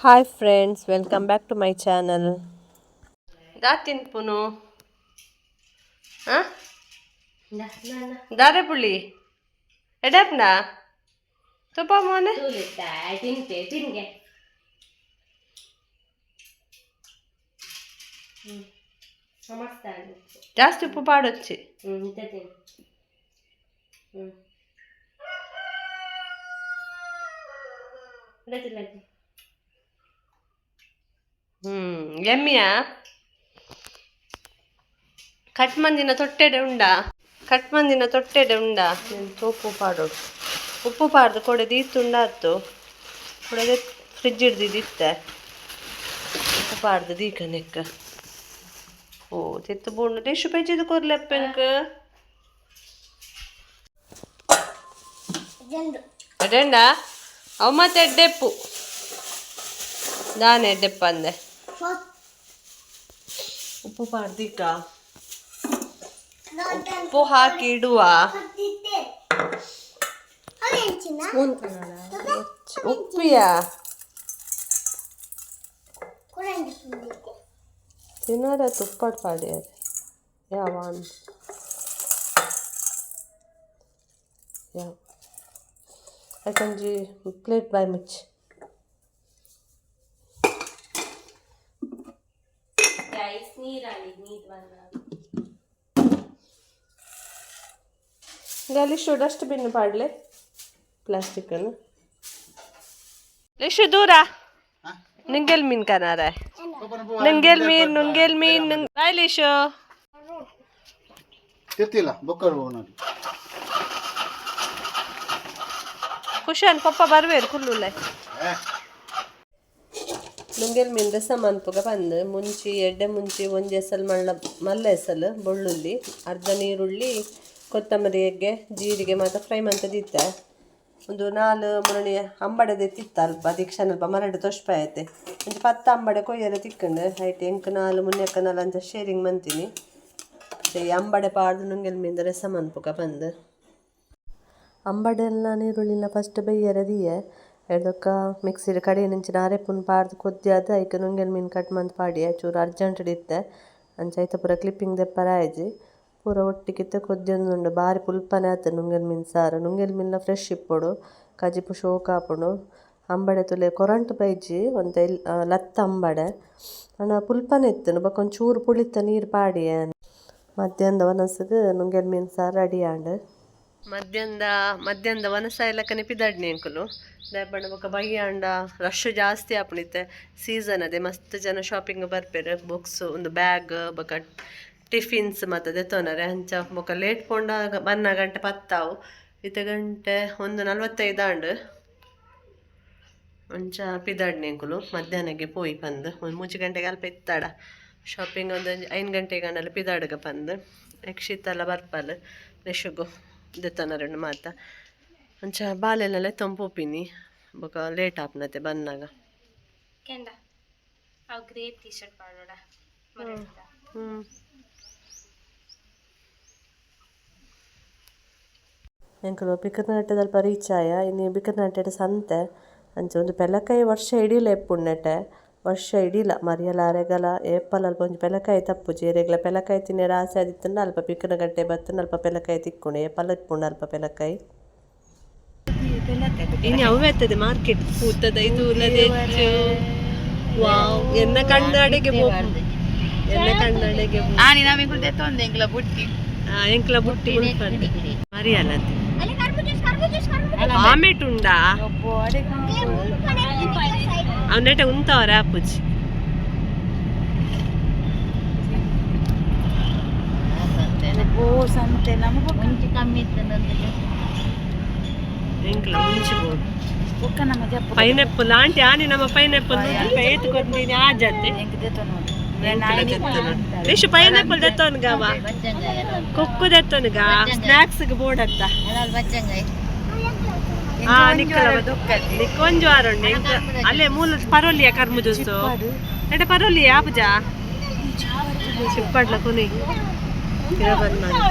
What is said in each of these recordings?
Hi friends, welcome back to my channel. ದಾತಿನ್ಪುನು ದಾರೆ ಪುಳಿ ಎಡಪ್ನ ತುಪ್ಪ ಮೋನೆ. ತಿಂತೆ ತಿನ್ಗೆ. ಜಾಸ್ತಿ ಉಪ್ಪು ಪಾಡೊಚ್ಚಿ. ಹ್ಮ್. ಎಮ್ಮಿಯ ಕಟ್ಮಂದಿನ ತೊಟ್ಟೆಡೆ ಉಂಡಾ? ಕಟ್ಮಂದಿನ ತೊಟ್ಟೆಡೆ ಉಂಡಾ? ಉಪ್ಪು ಪಾಡೋಡು. ಉಪ್ಪು ಪಾಡ್ದು ಕೊಡೆ ದೀತುಂಡಾತು. ಕೊಡೆ ಫ್ರಿಜ್ ಹಿಡ್ದಿದ್ದಿತ್ತೆ. ಉಪ್ಪು ಪಾಡ್ದು ದೀಕ ನೆಕ್. ಓ ತಿತ್ತು ಬೂಂಡು ಟಿಶ್ಯೂ ಪೆಜ್ಜಿದು ಕೊರ್ಲೆಪ್ಪೆಂಕ್. ಎಡೆಂಡ ಅವು ಮತ್ತೆ ಎಡ್ಡೆಪ್ಪು ದಾನೆ ಎಡ್ಡೆಪ್ಪ ಅಂದೆ. ಉಪ್ಪು ಪಾಡ್ದಿಕ್ಕ, ಉಪ್ಪು ಹಾಕಿ ಇಡುವ. ಉಪ್ಪಿಯ ತಿನ್ನೋರ ತುಪ್ಪಡ್ ಪಾಡಿ ಅದು ಯಾವ ಯಾವ ಯಾಕಂಜಿ ಪ್ಲೇಟ್ ಬಾಯ್ ಮುಚ್ಚಿ. ರೈಸ್ ನೀರಲ್ಲಿ ನೀರು ಬಂದ. ಲಿಶು, ಡಸ್ಟ್ಬಿನ್ ಪಾಡ್ಲೆ ಪ್ಲಾಸ್ಟಿಕ್ಕನ್ನು. ಲಿಶು, ದೂರ ನಿಂಗೆಲ್ ಮೀನ್ ಕನಾರ. ನುಂಗೆಲ್ ಮೀನ್, ನುಂಗೆಲ್ ಮೀನ್. ಬಾಯ್ ಲಿಶು. ತಿರ್ತಿಲ್ಲ ಬೊಕ್ಕರು ನೋಡಿ. Cushion papa ಬರ್ವೇರು ಕುಲ್ಲುಲ್ಲೆ. ನುಂಗೆಲ್ ಮೀನ್ ರಸ ಮನ್ಪುಗ ಪಂದ್ ಮುಂಚಿ, ಎಡ್ಡೆ ಮುಂಚಿ, ಒಂಜಿ ಎಸಲ್ ಮಲ್ಲ ಮಲ್ಲ ಎಸಲ್ ಬೊಳ್ಳುಳ್ಳಿ, ಅರ್ಧ ನೀರುಳ್ಳಿ, ಕೊತ್ತಂಬರಿ ಎಗ್ಗೆ, ಜೀರಿಗೆ ಮಾತ ಫ್ರೈ ಮಂತದಿತ್ತೆ. ಒಂದು ನಾಲ್ ಮುರಣಿ ಅಂಬಡೆ ತಿತ್ತ ಅಲ್ಪ ದೀಕ್ಷಾನ ಅಲ್ಪ ಮರಡು ತೊಷ್ಪ ಐತೆ. ಒಂಜಿ ಪತ್ತ ಅಂಬಡೆ ಕೊಯ್ಯರೆ ತಿಕ್ಕಂಡು ಐಟ್ ಎಂಕ್ ನಾಲ್, ಮುನ್ಯಕ್ಕ ನಾಲ್ ಅಂಚ ಶೇರಿಂಗ್ ಮಂತೀನಿ. ಈ ಅಂಬಡೆ ಪಾಡ್ದು ನುಂಗೆಲ್ ಮೀನ್ದ ರಸ ಮನ್ಪುಗ ಪಂದ್ ಅಂಬಡೆಲ್ಲ ನೀರುಳ್ಳಿನ ಫಸ್ಟ್ ಬೇಯ್ಯರೆ ದೀಯೆ. ಎಡ್ದೊಕ್ಕ ಮಿಕ್ಸಿಡ್ ಕಡಿಯನಿಂಚಿನ ಅರೆಪುನ್ ಪಾಡ್ದು ಕೊದ್ಯಾದ್ ಐಕ್ ನುಂಗೆಲ್ ಮೀನ್ ಕಟ್ ಮಂತ್ ಪಾಡಿಯೆ. ಚೂರು ಅರ್ಜೆಂಟ್ ಇತ್ತೆ, ಅಂಚ ಐತ ಪೂರ ಕ್ಲಿಪ್ಪಿಂಗ್ ದೆಪ್ಪರೆ ಆಯ್ಜಿ. ಪೂರ ಒಟ್ಟಿಗಿತ್ತೆ ಕೊದ್ಯೊಂದುಂಡು. ಬಾರಿ ಪುಲ್ಪನೆ ಆತು ನುಂಗೆಲ್ ಮೀನ್ ಸಾರು. ನುಂಗೆಲ್ ಮೀನ್ಲ ಫ್ರೆಶ್ ಇಪ್ಪೊಡು, ಕಜಿಪು ಶೋಕ್ ಆಪುಂಡು. ಅಂಬಡೆ ತುಲೆ ಕೊರಂಟ್ ಬೈಜಿ ಒಂತೆ ಲತ್ತ ಅಂಬಡೆ ಆಂಡ ಪುಲ್ಪನೆ ಇತ್ತುಂಡು. ಬೊಕ ಒಂಚೂರು ಪುಳಿತ ನೀರು ಪಾಡಿಯೆ. ಮಧ್ಯಾಹ್ನದ ವನಸುಗು ನುಂಗೆಲ್ ಮೀನ್ ಸಾರು ರೆಡಿ ಆಂಡ್. ಮಧ್ಯಾಹ್ನದ ಮಧ್ಯಾಹ್ನದ ವನಸ ಲೆಕ್ಕನೆ ಪಿದಾಡ್ನಿ ಎಂಕುಲು. ದಾಯೆ ಬೊಕ ಬಯ್ಯಾಂಡ ರಶ್ ಜಾಸ್ತಿ ಆಪುಂಡಿತ್ತೆ. ಸೀಸನ್ ಅದೇ, ಮಸ್ತ್ ಜನ ಶಾಪಿಂಗ್ ಬರ್ಪೆರ್. ಬುಕ್ಸ್, ಒಂದು ಬ್ಯಾಗ್ ಬೊಕ ಟಿಫಿನ್ಸ್ ಮಾತ ದೆತ್ತೊನರೆ. ಅಂಚ ಬೊಕ ಲೇಟ್ ಪೋಂಡ ಬನ್ನ ಗಂಟೆ ಪತ್ತಾವು. ಇತ್ತೆ ಗಂಟೆ 1:45 ಆಂಡ್. ಅಂಚ ಪಿದಾಡ್ನಿ ಎಂಕುಲು ಮಧ್ಯಾಹ್ನಕ್ಕೆ ಪೋಯಿ ಪಂದ್. ಒಂದು 3 ಗಂಟೆಗೆ ಅಲ್ಪ ಇತ್ತಾಡ ಶಾಪಿಂಗ್. ಒಂದು 5 ಗಂಟೆಗೆ ಆಂಡಲ ಪಿದಾಡುಗ ಪಂದ್. ಯಕ್ಷಿತ್ ಎಲ್ಲ ಬರ್ಪಲ್ ಲೆಶುಗು ದೆತ್ತೊನರೆ ಮಾತ. ಅಂಚ ಬಾಲೆಲೆಲ್ಲ ಎತ್ತೊಂದು ಪೋಪಿನಿ, ಬೊಕ ಲೇಟ್ ಆಪುನತೆ ಬನ್ನಾಗ. ಕೆಂಡ ಅವು ಗ್ರೇ ಟಿ ಶರ್ಟ್ ಪಾಡೋಡ. ಹ್ಞೂ. ಎಂಕುಲು ಬಿಕರ್ನಾಟ್ಯದಲ್ಪ ರೀಚ್ ಆಯ. ಇನಿ ಬಿಕರ್ನಾಟ್ಯಡ್ ಸಂತೆ. ಅಂಚ ಒಂದು ಪೆಲಕಾಯಿ ವರ್ಷ ಇಡೀಲ ಇಪ್ಪುಂಡು. ವರ್ಷ ಇಡೀಲ ಮರಿಯಲ ಅರೆಗಲ ಏಪಲ ಅಲ್ಪ ಒಂಜಿ ಪೆಲಕಾಯಿ ತಪ್ಪುಜಿ. ಏರೆಗ್ಲ ಪೆಲಕಾಯಿ ತಿನ್ಯರೆ ಆಸೆ ಆದಿತ್ತುಂಡ ಅಲ್ಪ ಬಿಕರ್ನಕಟ್ಟೆ ಬತ್ತುಂಡ ಅಲ್ಪ ಪೆಲಕಾಯಿ ತಿಕ್ಕುಂಡು. ಏಪಲ ಇಪ್ಪುಂಡು ಅಲ್ಪ ಪೆಲಕಾಯಿ. ಇನಿ ಅವು ಎತ್ತದೆ ಮಾರ್ಕೆಟ್ ಪೂತದ ಇದು ಹೆಚ್ಚು. ವಾವ್, ಎನ್ನ ಕಣ್ಣಾಡೆಗೆ ಪೋಪು, ಎನ್ನ ಕಣ್ಣಾಡೆಗೆ. ಆನಿ ನಮಗೆ ದೆತ್ತೊಂದು ಎಂಕ್ಲ ಬುಟ್ಟಿ. ಎಂಕ್ಲ ಬುಟ್ಟಿ ಉಲ್ಪಂದೆ ಮರಿಯಲಂತೆ. ಆಮೆಟ್ ಉಂಡಾ? ಅವನೆಟ ಉಂತವರ ಆಪುಜಿ. ಸಂತೆ ನಮ್ಮ. ಮುಂಚೆ ಕಮ್ಮಿ ಇತ್ತು. ಎಂಕ್ಲ ಮುಂಚಿ ಬೋಡು. ಬೊಕ್ಕ ನಮ್ಮ ಜಪ್ಪು. ಪೈನಾಪಲ್ ಆಂಟಿ, ಆನಿ ನಮ್ಮ ಪೈನಾಪಲ್ 100 ರೂಪಾಯಿ ಏತ್ ಕೊರ್ದಿನಿ ಆಜತ್ತೆ. ಎಂಕ್ ದೆತ್ತೊನು. ಲಿಶು, ಪೈನಾಪಲ್ ದೆತ್ತೋನ್ಗವ, ಕೊಕ್ಕು ದೆತ್ತೋನ್ಗ, ಸ್ನಾಕ್ಸ್ ಬೋಡತ್ತ. ಹಾ, ನಿಕ್ಕಲ ನಿಕ್ಕ ಒಂಜಿ ವಾರ ಉಂಡು. ಎಂಕ್ ಅಲ್ಲೇ ಮೂಲ ಪರೋಲಿಯ ಕರ್ಮು ಜ್ಯೂಸು ಎಡೆ ಪರೋಲಿಯ ಆಪುಜ. ಚಿಪ್ಪಾಡ್ಲ ಕೊನೆ ಬಂದ್ ಮಾಡಿ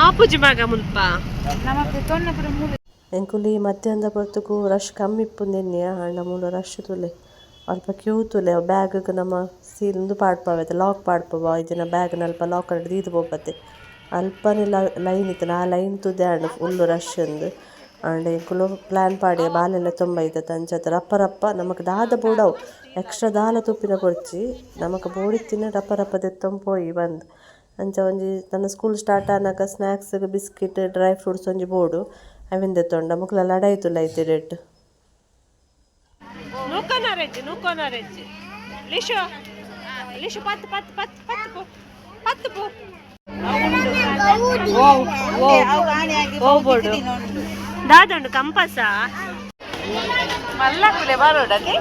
ಆಪುಜಿ ಮಗ ಮುಲ್ಪ. ನಮ್ಮ ತೊನ್ನ ಪೂರ ಮೂಲು. ಎಂಕುಲು ಈ ಮಧ್ಯಾಹ್ನದ ಪೊರ್ತುಗು ರಶ್ ಕಮ್ಮಿ ಇಪ್ಪುಂದೆನ್ನಿಯ ಆಂಡ ಮೂಲು ರಶ್ ತೂಲೆ ಅಲ್ಪ ಕ್ಯೂ ತೂಲೆ ಬ್ಯಾಗ್ ನಮ ಸೀಲ್ ಉಂದು ಪಾಡ್ಪವೆತೆ ಲಾಕ್ ಪಾಡ್ಪವ ಇಜಿಂಡ ಬ್ಯಾಗ್ ನಲ್ಪ ಲಾಕರ್ ದೀದ್ ಪೋಪತೆ ಅಲ್ಪನೆ ಲೈನ್ ಇತ್ತ್ಂಡ ಆ ಲೈನ್ ತೂದೆ ಆಂಡ್ ಫುಲ್ ರಶ್ ಇಂದ್. ಆಂಡ ಎಂಕುಲು ಪ್ಲಾನ್ ಪಾಡಿಯ ಬಾಲೆಲ ತೊಂಬೈದತ ಅಂಚಾದ್ ರಪ್ಪ ರಪ್ಪ ನಮಕ್ ದಾದ ಬೋಡವು ಎಕ್ಸ್ಟ್ರಾ ದಾಲ ತೂಪಿನ ಬೊರ್ಚಿ ನಮಕ್ ಬೋಡಿತ್ತಿನ ರಪ್ಪ ರಪ್ಪ ದೆತ್ತೊಂದು ಪೋಯಿ ಪಂದ್. ಅಂಚ ಒಂಜಿ ತನ್ನ ಸ್ಕೂಲ್ ಸ್ಟಾರ್ಟ್ ಆನಗ snacks biscuit dry fruits ಒಂಜಿ ಬೋಡು ಅವೆನ್ ದೆತ್ತೊಂಡ ಮೊಕುಲ ಲಡಾಯಿ ತೂಲ ಐತ ಇಡೆಟ್. ನೂಕೊನರೆಜ್ಜಿ ನೂಕೊನರೆಜ್ಜಿ ಲಿಶು ಲಿಶು ಪತ್ತು ಪತ್ತು ಪತ್ತು ಪತ್ತು ಪೋ ಪತ್ತು ಪೋ. ಹೋಗ್ಬೋಡು ದಾದಂಡು ಕಂಪಸ. ಮಲ್ಲ ಕುಲೆ ಬರೋಡತೆ.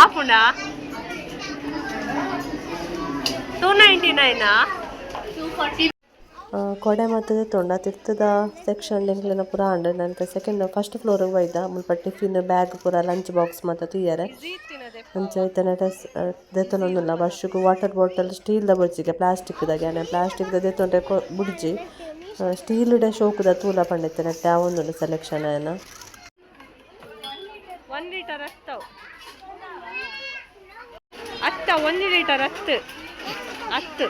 ಆಪುಂಡ 299. ಕೊಡೆ ಮಾತ ದೆತ್ತೊಂಡ ತಿರ್ತುದ ಸೆಕ್ಷನ್ ಎಂಕ್ಲೆನ ಪೂರ ಆಂಡ್. ನನ ಸೆಕೆಂಡ್ ಫಸ್ಟ್ ಫ್ಲೋರ್ಗ್ ಪೋಯ್ದ. ಮುಲ್ಪ ಟಿಫಿನ್ ಬ್ಯಾಗ್ ಪೂರ ಲಂಚ್ ಬಾಕ್ಸ್ ಮಾತ ತೂಯೆರೆ. ಅಂಚ ಇತ್ತೆ ದೆತ್ತೊನೊಂದುಲ್ಲ. ವರ್ಷಗ್ ವಾಟರ್ ಬಾಟಲ್ ಸ್ಟೀಲ್ದ ಬೊರ್ಚಿಗೆ ಪ್ಲಾಸ್ಟಿಕ್ದ ಯಾನ್ ಪ್ಲಾಸ್ಟಿಕ್ದ ದೆತ್ತೊಂಡೆ ಬುಡ್ಜಿ ಸ್ಟೀಲ್ಡೆ ಶೋಕುದ ತೂಲ ಪಂಡಿತ್ತೆ ನೆಟ್ಟೆ ಆವೊಂದುಂಡು ಸೆಲೆಕ್ಷನ್ ಆಯನ. 1 ಲೀಟರ್ ಅತ್ತವು ಅತ್ತ 1 ಲೀಟರ್ ಹತ್ತು ಹತ್ತು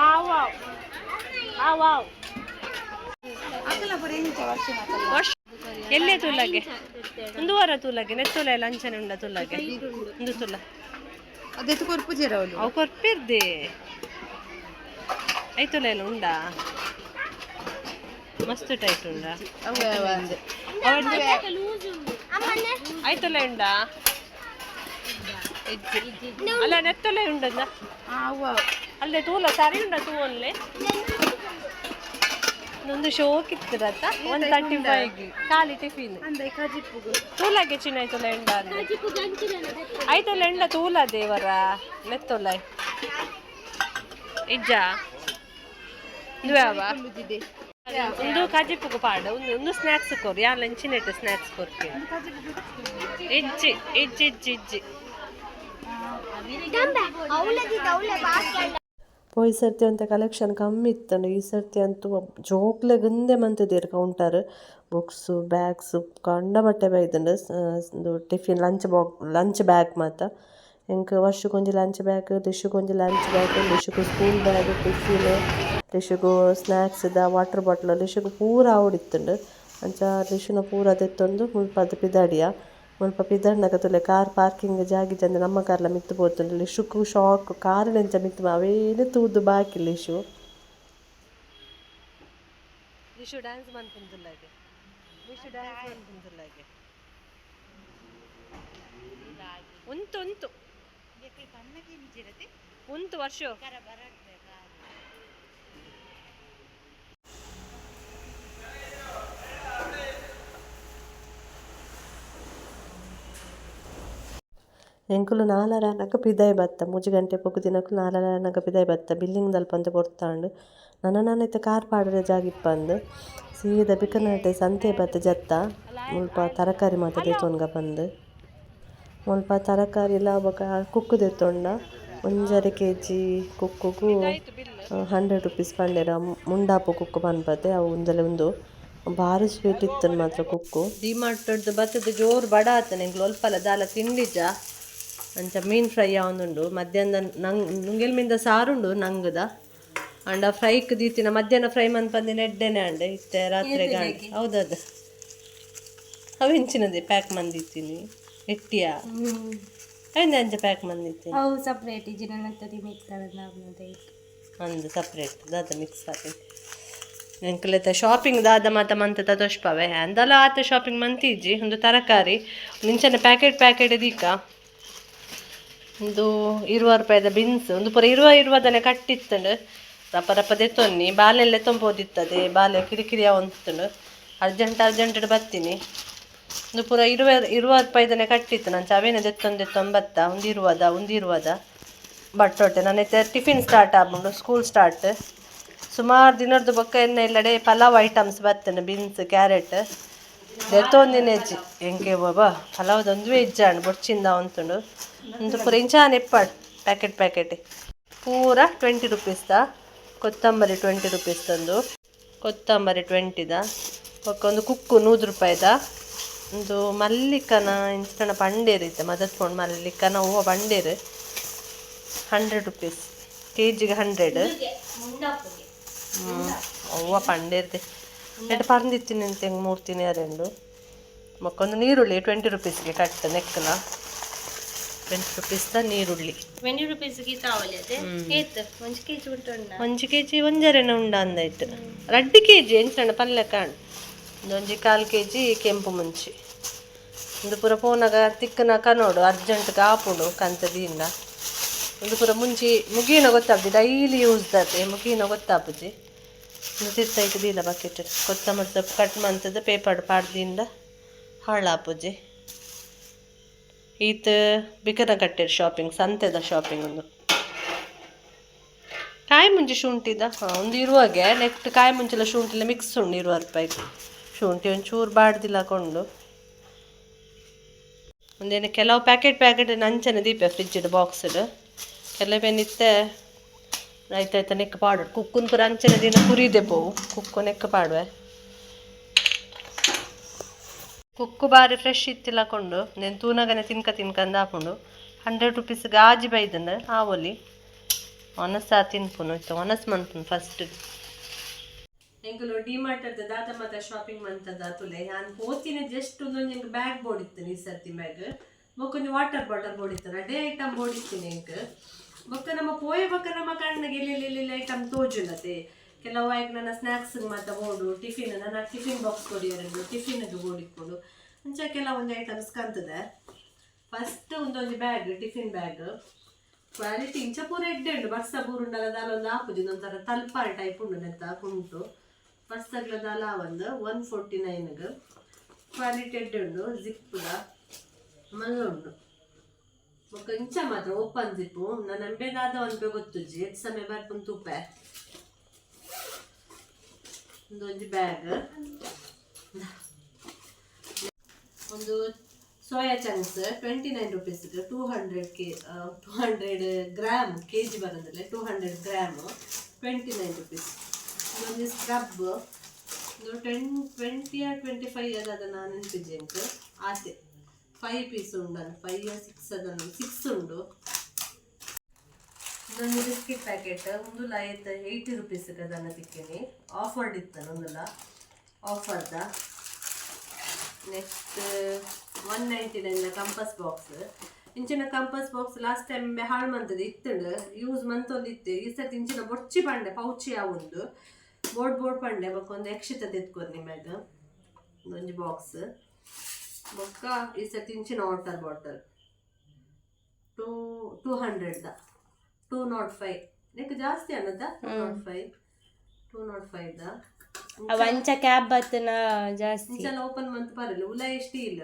ಆವಾವ್ ಆವಾವ್. ವರ್ಷ ಎಲ್ಲೇ ತೂಲಗೆ ಒಂದು ವಾರ ತೂಲಗೆ ನೆತ್ತುಲ ಎಲ್ಲ ಅಂಚನೆ ಉಂಡ ತೂಲಗೆ ಒಂದು ತುಲ. ಅದೇ ಕೊರ್ಪುಜೆರ ಅವಳು. ಅವು ಕೊರ್ಪಿರ್ದೆ ಐತುಲ ಎಲ್ಲ ಉಂಡಾ ಮಸ್ತ್ ಟೈಟ್ ಉಂಡಾ. ಒಂದು ಐತುಲ ಉಂಡಾ ಅಲ್ಲ ನೆತ್ತುಲ ಉಂಡದ. ಅಲ್ಲೇ ತೂಲ ಸರಿ ಉಂಡ ತೂ ಒನ್ಲೆ ನೊಂದು ಶೋಕ್ ಇತ್ತಿರತ್ತ 135 ಖಾಲಿ ಟಿಫಿನ್. ಅಂದೆ ಕಜಿಪ್ಪುಗು. ತೂಲಗೆ ಚಿನ್ನ ಐತುಲ ಉಂಡ ಐತುಲ ಉಂಡ ತೂಲ ದೇವರ ನೆತ್ತುಲ ಇಜ್ಜ ಇಂದು ಯಾವ ಒಂದು ಕಜಿಪ್ಪುಗು ಪಾಡ ಒಂದು ಒಂದು ಸ್ನ್ಯಾಕ್ಸ್ ಕೊರು ಯಾ ಲಂಚಿನೆಟ್ ಸ್ನ್ಯಾಕ್ಸ್ ಕೊರ್ಕೆ. ಇಜ್ಜಿ ಇಜ್ಜಿ ಇಜ್ಜಿ ಇಜ್ಜಿ. ಪೋಯಿ ಸರ್ತಿ ಒಂತೆ ಕಲೆಕ್ಷನ್ ಕಮ್ಮಿ ಇತ್ತಂಡು. ಈ ಸರ್ತಿ ಅಂತೂ ಜೋಕ್ಲೆಗ್ ಉಂದೆ ಮಂತುದೆರ್ counter books bags ಕಂಡಬಟ್ಟೆ ಬೈದುಂಡು. ಉಂದು tiffin lunch box lunch bag ಮಾತ. ಎಂಕ್ ವರ್ಷಗೊಂಜಿ ಲಂಚ್ ಬ್ಯಾಗ್, ಲಿಶುಗೊಂಜಿ ಲಂಚ್ ಬ್ಯಾಗ್, ಲಿಶುಗು school bag, tiffin, ಲಿಶುಗು ಸ್ನ್ಯಾಕ್ಸ್ದ water bottle, ಲಿಶುಗು ಪೂರ ಆವೊಡಿತ್ತುಂಡು. ಅಂಚ ಲಿಶುನ ಪೂರ ದೆತ್ತೊಂದು ಮುಲ್ಪದ ಪಿದಾಡಿಯ. ಮುಲ್ಪ ಪಿದಡ್ನಗ ತೂಲೆ ಕಾರ್ ಪಾರ್ಕಿಂಗ್ ಜಾಗ ಇಜ್ಜಂದೆ ನಮ್ಮ ಕಾರ್ಲ ಮಿತ್ತ್ ಪೋತುಂಡು. ಲಿಶುಕು ಶಾಕ್ ಕಾರ್ ಎಂಚ ಮಿತ್ತ್ ಅವೇನೆ ತೂದು ಬಾಕಿ ಲಿಶು. ಲಿಶು ಡ್ಯಾನ್ಸ್ ಮನ್ಪುಂದುಲ್ಲಾಗೆ ಲಿಶು ಡ್ಯಾನ್ಸ್ ಮನ್ಪುಂದುಲ್ಲಾಗೆ ಉಂತು ಉಂತು ಉಂತು ವರ್ಷ. ಎಂಕುಲು ನಾಲರೆ ಆನಗ ಪಿದಾಯಿ ಬತ್ತ. 3 ಗಂಟೆ ಪೊಗ್ಗುದಿನಕುಲು ನಾಲರೆ ಆನಗ ಪಿದಾಯಿ ಬತ್ತ. ಬಿಲ್ಲಿಂಗ್ ದಲ್ಪ ಒಂತೆ ಪೊರ್ತಾಂಡ್. ನನ ನನ ಇತ್ತೆ ಕಾರ್ ಪಾಡರೆ ಜಾಗ ಇಪ್ಪಂದ್. ಸೀದಾ ಬಿಕರ್ನಟ್ಟೆ ಸಂತೆ ಬತ್ತ್ ಜತ್ತ. ಮುಲ್ಪ ತರಕಾರಿ ಮಾತ ದೆತ್ತೊನ್ಗ ಪಂದ್. ಮುಲ್ಪ ತರಕಾರಿಲ ಬೊಕ ಕುಕ್ಕು ದೆತ್ತೊಂಡ. 1.5 ಕೆಜಿ ಕುಕ್ಕುಗು 100 ರುಪೀಸ್ ಪಂಡೆರ್. ಮುಂಡಾಪು ಕುಕ್ಕು ಪನ್ಪತೆ ಅವು ಉಂದೆಲೆ ಉಂದು ಬಾರಿ ಸ್ವೀಟ್ ಇತ್ತುಂಡು ಮಾತ್ರ ಕುಕ್ಕು. ಡಿಮಾರ್ಟ್ ಬತ್ತದ ಜೋರು ಬಡ ಆತನೆ. ಎಂಕ್ಲು ಒಲ್ಪಲ ದಾಲ ತಿಂಡಿಜ. ಅಂಚ ಮೀನ್ ಫ್ರೈ ಆವೊಂದುಂಡು. ಮಧ್ಯಾಹ್ನ ನಂಗ್ ನುಂಗೆಲ್ ಮೀನ್ದ ಸಾರುಂಡು ನಂಗುದ. ಅಂಡ ಫ್ರೈಕ್ ದೀತಿನ ಮಧ್ಯಾಹ್ನ ಫ್ರೈ ಮನ್ಪಂದಿನ ಎಡ್ಡೆನೆ ಅಂಡೆ ಇತ್ತೆ ರಾತ್ರೆಗ್ ಆಂಡ್ ಹೌದದು ಅವೆಂಚಿನದೆ ಪ್ಯಾಕ್ ಮಂದಿತ್ತೀನಿ ಎಟ್ಟಿಯ ಅವೆಂದ ಅಂಚ ಪ್ಯಾಕ್ ಮಂದಿತ್ತೀನಿ. ಅವು ಸಪ್ರೇಟ್ ಇಜ್ಜಿನ ಮಿಕ್ಸ್ ಅಂದು ಸಪ್ರೇಟ್ ದಾದ ಮಿಕ್ಸ್ ಆಪಿ. ಎಂಕುಲೆತ ಶಾಪಿಂಗ್ ದಾದ ಮಾತ ಮಂತ ತೋಷ್ಪವೆ ಅಂದಲ ಆತ ಶಾಪಿಂಗ್ ಮಂತಿಜ್ಜಿ. ಒಂದು ತರಕಾರಿ ನಿಂಚನೆ ಪ್ಯಾಕೆಟ್ ಪ್ಯಾಕೆಟ್ ದೀಕ. ಒಂದು 20 ರೂಪಾಯಿದ ಬೀನ್ಸ್ ಒಂದು ಪೂರ ಇರುವ ಇರುವದನೆ ಕಟ್ಟಿತ್ತಂಡು. ರಪ್ಪ ರಪ್ಪ ದೆತ್ತೊನ್ನಿ ಬಾಲೆಲ್ಲ ಎತ್ತೊಂಬೋದಿತ್ತದೆ ಬಾಲೆ ಕಿರಿಕಿರಿ ಒಂತುಂಡು. Urgent urgent ಬತ್ತೀನಿ. ಒಂದು ಪೂರ 20 20 ರೂಪಾಯಿದನೆ ಕಟ್ಟಿತ್ತು. ನಾನು ಅವೇನೆ ದೆತ್ತೊಂದು ದೆತ್ತೊಂಬತ್ತ ಒಂದು ಇರುವದ ಒಂದು ಇರುವದ ಬಟ್ಟೊಟ್ಟೆ. ನನ್ನ ಟಿಫಿನ್ ಸ್ಟಾರ್ಟ್ ಆಪುಂಡು ಸ್ಕೂಲ್ ಸ್ಟಾರ್ಟ್. ಸುಮಾರು ದಿನರ್ದು ಬೊಕ್ಕ ಎನ್ನ ಇಲ್ಲಡೆ ಪಲಾವ್ ಐಟಮ್ಸ್ ಬತ್ತನೆ. ಬೀನ್ಸ್ ಕ್ಯಾರೆಟ್ ದೆತ್ತೊಂದಿನ ಹೆಜ್ಜಿ ಎಂಕೆ ಬಾಬಾ ಪಲಾವ್ದ ಒಂದುವೇ ಇಜ್ಜಾಂಡ್ ಬೊಡ್ಚಿಂದ ಉಂತುಂಡು. ಒಂದು ಪೂರ ಇಂಚಾನೆ ಎಪ್ಪಾಡು ಪ್ಯಾಕೆಟ್ ಪ್ಯಾಕೆಟ್. ಪೂರ 20 ರುಪೀಸ್ದ. ಕೊತ್ತಂಬರಿ 20 ರುಪೀಸ್ ತಂದು, ಕೊತ್ತಂಬರಿ 20ದ. ಬೊಕ್ಕ ಒಂದು ಕುಕ್ಕು 100 ರೂಪಾಯಿದ. ಒಂದು ಮಲ್ಲಿಕನ ಇಂಚಿನ ಪಂಡೇರು ಇತ್ತೆ ಮದತ್ ಪೋಂಡು. ಮಲ್ಲಿಕನ ಹೂವು ಪಂಡೇರು. 100 ರುಪೀಸ್ ಕೆ ಜಿಗೆ 100. ಅವ್ವ ಪಂಡೇರ್ದೆ ಎಟ್ ಪರ್ಂದಿತ್ತಿನ ಅಂತ ಮೂರ್ತಿನಿ ಅರೆಂಡು. ಬೊಕ್ಕ ಒಂದು ನೀರುಳ್ಳಿ 20 ರುಪೀಸ್ಗೆ ಕಟ್ಟ ನೆಕ್ಕಲ. 20 ರುಪೀಸ್ದ ನೀರುಳ್ಳಿ. 20 ರುಪೀಸ್ ಗೀತ ಆವಲಿ ಅದೇ ಏತ್ ಒಂಜಿ ಕೆಜಿ ಉಂಟು. 1 ಕೆಜಿ ಒಂಜರೆನ ಉಂಡ ಅಂದಾಯ್ತು. 2 ಕೆಜಿ ಎಂಚನ ಪಲ್ಯ ಕಾಣ್. ಒಂಜಿ 1/4 ಕೆಜಿ ಕೆಂಪು ಮುಂಚಿ. ಒಂದು ಪೂರ ಪೋನಾಗ ತಿಕ್ಕನ ಕನೋಡು, ಅರ್ಜೆಂಟ್ ಆಪುಂಡು ಕಂತದಿಂದ. ಒಂದು ಪೂರ ಮುಂಚಿ ಮುಗಿನ ಗೊತ್ತಾಪುಜಿ. Daily use ದಾತೆ ಮುಗಿನ ಗೊತ್ತಾಪುಜಿ. ಒಂದು ತಿರ್ತೈತೆ ದೀಲ ಬಕೆಟ್. ಕೊತ್ತಂಬರಿ ಸೊಪ್ಪು ಕಟ್ ಮಂತದ ಪೇಪರ್ ಪಾಡ್ದಿಂದ ಹಾಳಾಪುಜಿ. ಈತ ಬಿಕನ ಕಟ್ಟೆರ್ ಶಾಪಿಂಗ್, ಸಂತೆದ ಶಾಪಿಂಗ್. ಒಂದು ಕಾಯಿ ಮುಂಚಿ ಶುಂಠಿದ. ಹಾಂ, ಒಂದು ಇರುವಾಗೆ ನೆಕ್ಸ್ಟ್ ಕಾಯಿ ಮುಂಚೆಲ್ಲ ಶುಂಠಿಲ್ಲ ಮಿಕ್ಸ್ ಉಂಡು. 20 ರೂಪಾಯಿ ಶುಂಠಿ ಒಂಚೂರು ಬಾಡ್ದಿಲ್ಲ ಕೊಂಡು. ಒಂದೇನು ಕೆಲವು ಪ್ಯಾಕೆಟ್ ಪ್ಯಾಕೆಟ್ ನಂಚನೆ ದೀಪ ಫ್ರಿಜ್ಡ್ ಬಾಕ್ಸ್ಡ್. ಕೆಲವೇನಿತ್ತೆ ಆಯ್ತಾಯ್ತಾ ನೆಕ್ ಪಾಡು. ಕುಕ್ಕುನ್ ಪೂರ ಅಂಚನೆ ದಿನ ಕುರಿದೆ ಪೋವು. ಕುಕ್ಕು ನೆಕ್ ಪಾಡುವೆ. ಕುಕ್ಕು ಬಾರಿ ಫ್ರೆಶ್ ಇತ್ತಿಲ್ಲ ಕೊಂಡು. నేను ತೂನಗನೆ ತಿನ್ಕ ತಿನ್ಕಂದು ಹಾಕೊಂಡು. 100 ರುಪೀಸ್ಗೆ ಆಜಿ ಬೈದಂಡ ಆವೊಲಿ. ಒನಸ ತಿನ್ಪುನು ಇತ್ತು, ಒನಸ್ ಮನ್ಪುನು ಫಸ್ಟ್. ಎಂಕುಲು ಡಿ ಮಾರ್ಟ್ ಅರ್ಧ ದಾದ ಮಾತ ಶಾಪಿಂಗ್ ಮಂತದ ತುಲೆ. ನಾನು ಪೋತಿನ ಜಸ್ಟ್ ಒಂದೊಂದು ಎಂಕ್ ಬ್ಯಾಗ್ ಬೋಡಿತ್ತು ಈ ಸರ್ತಿ ಬ್ಯಾಗ್. ಬೊಕ್ಕ ಒಂಜಿ ವಾಟರ್ ಬಾಟಲ್ ಬೋಡಿತ್ತು. ರಡ್ಡೆ ಐಟಮ್ ಬೋಡಿತ್ತೀನಿ ಎಂಕ್. ಬೊಕ್ಕ ನಮ್ಮ ಪೋಯ ಬೊಕ್ಕ ನಮ್ಮ ಕಣ್ಣಿಗೆ ಎಲ್ಲಿ ಎಲ್ಲಿ ಐಟಮ್ ತೋಜುನತೆ. ಕೆಲವು ಆಯ್ಕೆ ನನ್ನ ಸ್ನ್ಯಾಕ್ಸ್ ಮಾತ ಬೋಡು, ಟಿಫಿನ್, ನನ್ನ ಟಿಫಿನ್ ಬಾಕ್ಸ್ ಕೊಡಿಯರೆಂಡು, ಟಿಫಿನ್ಗೆ ಬೋಡಿತ್ಕೊಂಡು ಅಂಚ ಕೆಲವೊಂದು ಐಟಮ್ಸ್ ಕಂತದೆ. ಫಸ್ಟ್ ಒಂದೊಂದು ಬ್ಯಾಗ್, ಟಿಫಿನ್ ಬ್ಯಾಗ್. ಕ್ವಾಲಿಟಿ ಇಂಚ ಪೂರ ಎಡ್ಡೆ ಉಂಡು. ಬರ್ಸ ಬೂರುಂಡಲ ದಾಲ ಒಂದು ಆಪುಜಿ. ಒಂಥರ ತಲ್ಪಾಲ್ ಟೈಪ್ ಉಂಡು ನೆತ್ತ ಉಂಟು. ಬರ್ಸಗ್ಲ ದಾಲ ಒಂದು. 149ಗೆ. ಕ್ವಾಲಿಟಿ ಎಡ್ಡೆ ಉಂಡು. ಜಿಪ್ಪುದ ಮಲ್ಲ ಉಂಡು. ಬೊಕ್ಕ ಇಂಚ ಮಾತ್ರ ಓಪನ್ ಜಿಪ್ಪು. ನನ್ನ ನಂಬೆದಾದ ಒಂದು ಗೊತ್ತುಜ್ಜಿ. ಎತ್ ಸಮಯ ಬರ್ಪುನ್ ತೂಪೆ. ಒಂದೊಂಜಿ ಬ್ಯಾಗ್. ಒಂದು soya chunks 29 rupees, 200 K 200 gram. KG ಬರೋದಿಲ್ಲ, 200 ಗ್ರಾಮ್, 29 ರುಪೀಸ್. ಒಂದು ಸ್ಕ್ರಬ್ ಒಂದು 10, 20 25 ಅದ ನಾನು ನೆನಪಿಜ್ಜೆ ಎಂಕ್. ಆತೆ ಫೈವ್ ಪೀಸ್ ಉಂಡು, ಫೈವ್ ಸಿಕ್ಸ್ ಅದನ್ನು ಸಿಕ್ಸ್ ಉಂಡು. ಇದೊಂದು ಬಿಸ್ಕೆಟ್ ಪ್ಯಾಕೆಟ್. ಒಂದು ಆಯ್ತು 80 ರುಪೀಸ್ ಅದನ್ನು ತಿಕ್ಕೇನಿ. ಆಫರ್ಡ್ ಇತ್ತು ಒಂದಲ್ಲ ಆಫರ್ದ. Next 199 compass box. ಇಂಚಿನ ಕಂಪಸ್ ಬಾಕ್ಸ್ ಲಾಸ್ಟ್ ಟೈಮ್ ಹಾಳು ಮಂತದ ಇತ್ತಂಡು, ಯೂಸ್ ಮಂತೊಂದು ಇತ್ತು. ಈ ಸರ್ತಿ ಇಂಚಿನ ಬೊಚ್ಚಿ ಪಂಡೆ ಪೌಚಿ ಒಂದು ಬೋರ್ಡ್ ಬೋರ್ಡ್ ಪಂಡೆ. ಬೊಕ್ಕ ಒಂದು ಯಕ್ಷಿತ ತೆತ್ಕೊರ್ ನಿಮ್ಯಾಗ ಒಂಜಿ ಬಾಕ್ಸ್. ಬೊಕ್ಕ ಈ ಸರ್ತಿ ಇಂಚಿನ ವಾಟರ್ ಬಾಟಲ್ ಟೂ ಟೂ ಹಂಡ್ರೆಡ್ದ, 205. ನೆಕ್ ಜಾಸ್ತಿ ಅನ್ನದ. 205, 205ದ. ಅವಂಚ ಕ್ಯಾಬ್ ಬತ್ತನ ಜಾಸ್ತಿ. ಇಂಚಲ ಓಪನ್ ಮಂತ್ ಬರಲ್ಲ. ಉಲಾಯಿ ಸ್ಟೀಲ್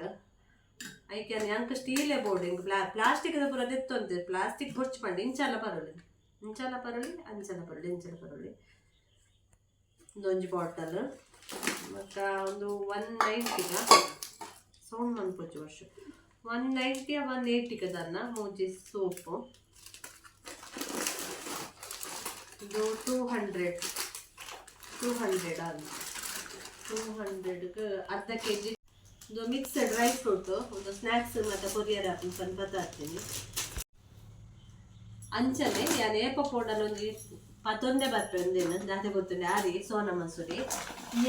ಐಕೆ ಅಂಕ ಸ್ಟೀಲೇ ಬೋರ್ಡ್. ಹಿಂಗೆ ಪ್ಲಾಸ್ಟಿಕ್ ಪೂರ ದೆತ್ತೊಂತೆ. ಪ್ಲಾಸ್ಟಿಕ್ ಬೊಚ್ಚು ಪಂಡೆ. ಇಂಚಲ ಪರೊಲಿ, ಇಂಚಲ ಪರೊಲಿ, ಅಂಚಲ ಪರೊಲಿ, ಇಂಚಲ ಪರೊಲಿ. ಒಂದೊಂಜಿ ಬಾಟಲ್. ಮತ್ತು ಒಂದು 190ಗ ಸೌಂಡ್ ಮನ್ಪೊಚ್ಚು ವರ್ಷ. 190, 180ಗೆ ದನ್ನ ಮೂಜಿ ಸೋಪು. ಇದು 200, 200 ಅಲ್ಲ, 200ಗೆ ಅರ್ಧ ಕೆಜಿ. ಇದು ಮಿಕ್ಸ್ ಡ್ರೈ ಫ್ರೂಟ್. ಒಂದು ಸ್ನ್ಯಾಕ್ಸ್ ಮತ್ತು ಕೊರಿಯರ್ ಪನ್ ಪತ್ತಾರ್ತೀನಿ. ಅಂಚನೆ ಯಾನ್ ಏಪ ಪೋಂಡಲ ಒಂಜಿ ಪತ್ತೊಂದೇ ಬರ್ಪೆ. ಒಂದೇನು ದಾದೆ ಗೊತ್ತುಂಡೆ ಆರಿ ಸೋನಾ ಮಸೂರಿ.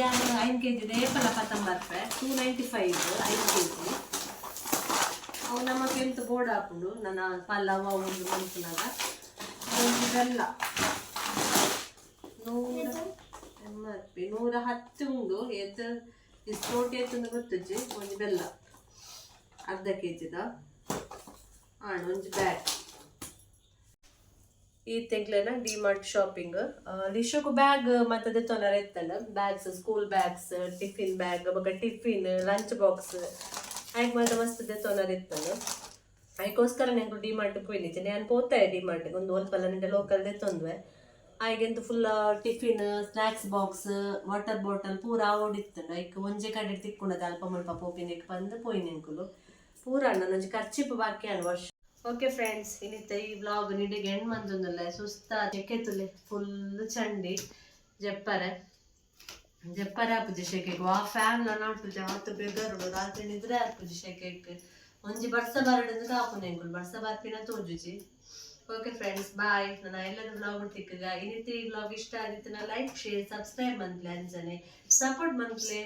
ಯಾನ್ 5 ಕೆಜಿ ಏಪಲ ಪತ್ತಂ ಬರ್ಪೆ. 295 5 ಕೆಜಿ. ಅವು ನಮ್ಮ ಕೆಂತು ಬೋರ್ಡ್ ಹಾಪುಂಡು ನನ್ನ ಪಲ್ಲವ ಒಂದು ಮನ್ಪುನಾಗ. ಒಂಜಿ ಬೆಲ್ಲ 100 ಎಮ್ ಆರ್ ಪಿ, 110 ಉಂಡು. ಏತ್ ಇಸ್ಕೋಟಿ ಏತಂದು ಗೊತ್ತುಜ್ಜಿ. ಒಂಜಿ ಬೆಲ್ಲ ಅರ್ಧ ಕೆ ಜಿದ ಆಣ್ ಒಂಜಿ ಬ್ಯಾಗ್. ಈ ತಿಂಗ್ಳೆನ ಡಿ ಮಾರ್ಟ್ ಶಾಪಿಂಗ್. ಲಿಶೋಕು ಬ್ಯಾಗ್ ಮತ್ತೆ ದೆತ್ತೊನರ ಇತ್ತಲ್ಲ. Bags, school bags, tiffin bag, ಬೊಕ ಟಿಫಿನ್, ಲಂಚ್ ಬಾಕ್ಸ್ ಆಯ್ಕೆ ಮಾತ್ರ ಮಸ್ತ್ ದೆತ್ತೊನರ ಇತ್ತಲ್ಲ. ಅದಕ್ಕೋಸ್ಕರ ನಂಗೆ ಡಿ ಮಾರ್ಟ್ ಪೋಯಿನಿಚ್ಚೆ. ನಾನು ಪೋತಾಯ ಡಿ ಮಾರ್ಟ್ಗೆ ಒಂದು ಒಲ್ಪಲ್ಲ ನಿಂಡೆ local ದೆತ್ತೊಂದುವೆ. ಆಯ್ಗೆಂತ full tiffin, snacks box, water bottle ಪೂರ ಓಡಿತ್ತಂಡು. ಐಕ್ ಒಂಜೆ ಕಡೆ ತಿಕ್ಕುಂಡದ ಅಲ್ಪ ಮುಲ್ಪ ಪೋಪಿನೆಕ್ ಬಂದು ಪೋಯಿನೆಂಕುಲು ಪೂರ. ಅಣ್ಣ ಒಂಜಿ ಖರ್ಚಿಪ್ ಬಾಕಿ ಅಣ್ಣ ವರ್ಷ. ಓಕೆ ಫ್ರೆಂಡ್ಸ್, ಇನ್ನಿತ್ತ ಈ ವ್ಲಾಗ್ ನಿಡೆಗೆ ಎಂಡ್ ಮಂತೊಂದುಲ್ಲೆ. ಸುಸ್ತ ಚೆಕ್ಕೆತ್ತುಲೆ, ಫುಲ್ ಚಂಡಿ. ಜಪ್ಪರೆ ಜಪ್ಪರೆ ಆಪುಜಿ ಶೆಕೆಗ್. ವಾ ಫ್ಯಾನ್ ನಾಟುಜಿ, ಆತು ಬೆಗರುಡು. ರಾತ್ರಿ ನಿದ್ರೆ ಆಪುಜಿ ಶೆಕೆಗ್. ಒಂಜಿ ಬರ್ಸ ಬರಡಂದು ಕಾಪುನ ಎಂಕುಲು, ಬರ್ಸ ಬರ್ಪಿನ ತೋಜುಜಿ. Okay friends, boy. ನನ್ನ ಎಲ್ಲದ ವ್ಲಾಗ್ ತಿಕ್ಕಗ. ಇನ್ನಿತ್ತ ಈ ವ್ಲಾಗ್ ಇಷ್ಟ ಆದಿತ್ತು ಲೈಕ್, ಶೇರ್, ಸಬ್ಸ್ಕ್ರೈಬ್ ಮಂತ್ಲೆ, ಅಂಚನೆ ಸಪೋರ್ಟ್ ಮಂತ್ಲೆ.